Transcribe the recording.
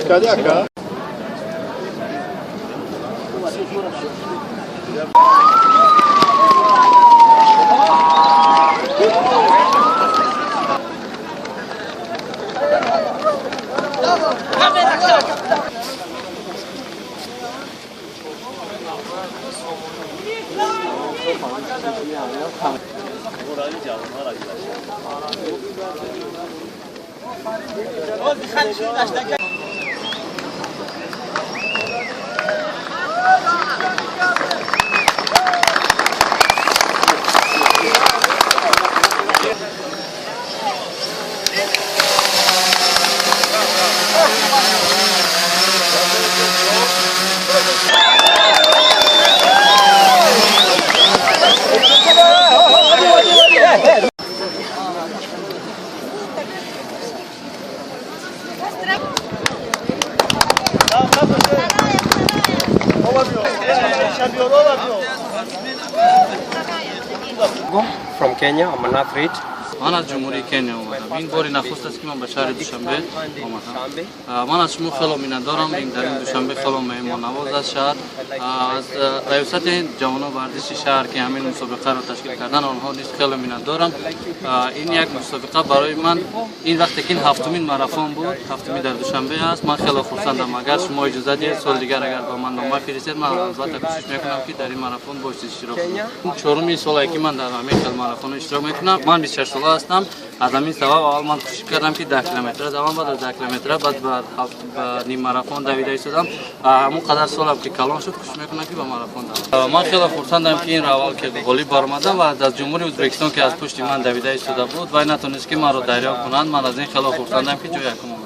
Cadê a cara? From Kenya, I'm an athlete. Ман аз Ҷумҳурии Кения омадам. Ин бори нахуст аст, ки ман ба шаҳри Душанбе омадам. Ман аз шумо хело миннатдорам. Ин дар ин Душанбе хело меҳмоннавоз аст шаҳр. Аз раёсати ҷавонон варзиши шаҳр, ки ҳамин мусобиқаро ташкил кардан, онҳо низ хело миннатдорам. Ин як мусобиқа барои ман, ин вақте ки ин ҳафтумин марафон буд, ҳафтумин дар Душанбе аст, ман хело хурсандам. Агар шумо иҷозат диҳед, соли дигар агар ба ман нома фиристед, ман албатта кӯшиш мекунам, ки дар ин марафон боз иштирок кунам. Чоруми соле, ки ман дар ҳамин хел марафон иштирок мекунам. Ман 26 сола ҳастам. Аз ҳамин сабаб аввал ман кӯшиш кардам, ки 10 километра давам, баъд аз 10 километра баъд ба ниммарафон давида истодам. Ҳамон қадар солам ки калон шуд, кӯшиш мекунам, ки ба марафон давам. Ман хеле хурсандам, ки ин аввал ки ғолиб баромадам ва аз Ҷумҳурии Ӯзбекистон, ки аз пушти ман давида истода буд, вай натонист, ки маро дарёфт кунанд. Ман аз ин хеле хурсандам, ки ҷои якум омадам.